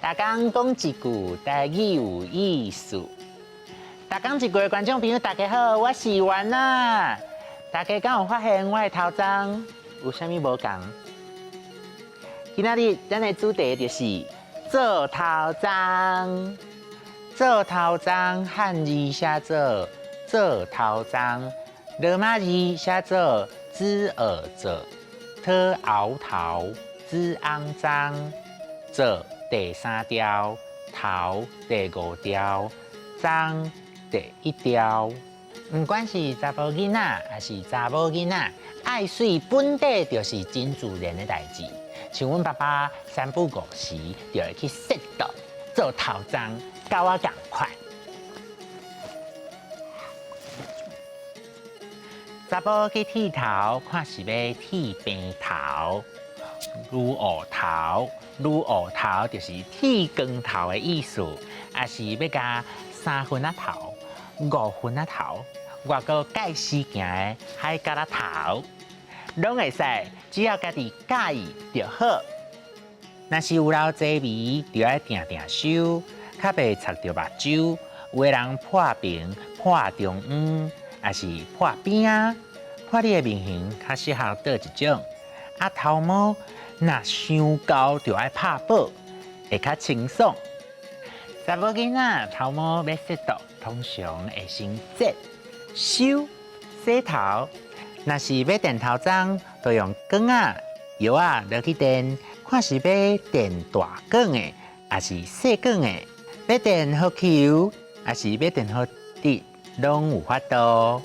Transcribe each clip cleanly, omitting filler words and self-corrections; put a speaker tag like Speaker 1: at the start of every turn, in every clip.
Speaker 1: 逐工講一句台語有意思。逐工一句的觀眾朋友，大家好，我是元啊。大家敢有發現我的頭鬃有啥物無仝？今仔日咱的主題就是做頭鬃。做頭鬃漢字寫做做頭鬃，羅馬字寫做茲爾者，特熬頭，茲骯髒，做第三調，頭第五調，鬃第一調。毋管是查埔囡仔，抑是查某囡仔，愛媠本底就是真自然的代誌。像阮爸爸三不五時就會去洗頭做頭鬃，佮我仝款。查埔去剃頭，看是欲剃平頭、擼烏頭、擼烏頭就是剃光頭的意思，抑是欲共三分仔頭、五分仔頭、外國蓋絲行的海蛤仔頭，攏會使，只要家己佮意就好。若是有留濟眉，就愛定定修，較袂插著目睭。有的人破平、破中央，抑是破邊仔，看你的面型較適合佗一種。啊，頭毛若傷厚，就愛拍薄，會較清爽。查某囡仔頭毛欲洗脫，通常會先剪、修、洗頭。若是欲電頭鬃，就用捲仔、藥仔落去電，看是欲電大捲的，抑是細捲的；欲電予虯，抑是欲電予直，攏有法度。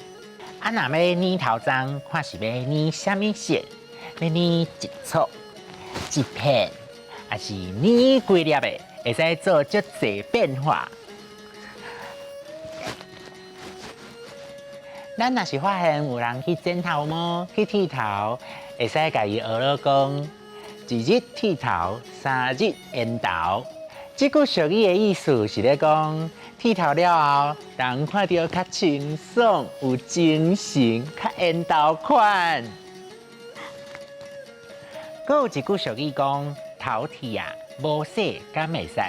Speaker 1: 啊，若欲染頭鬃，看是欲染啥物色，欲染一撮、一片，抑是染規粒的，會使做足濟變化。咱若是發現有人去剪頭毛、去剃頭，會使共伊學囉講：一日剃頭，三日緣投。這句俗語的意思是咧講，剃頭了後，人看著較清爽、有精神、較緣投款。閣有一句俗語講：頭剃啊，無洗敢會使？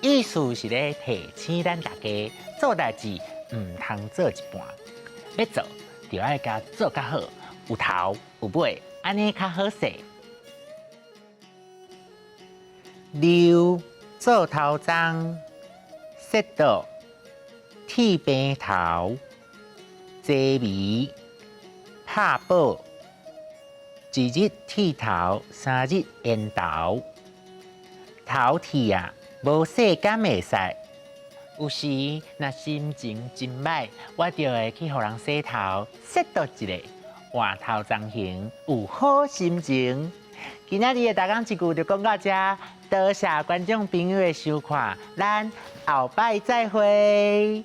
Speaker 1: 意思是咧提醒咱大家做代誌毋通做一半。欲做就愛共做較好，有頭有尾，按呢較好勢。溜做頭鬃，洗脫，剃平頭，濟眉，拍薄，一日剃頭，三日緣投。頭剃啊，無洗敢會使？有時若心情真䆀，我就會去予人洗頭，洗脫一下，換頭鬃型，有好心情。今仔日的逐工一句就講到遮，多謝觀眾朋友的收看，咱後擺再會。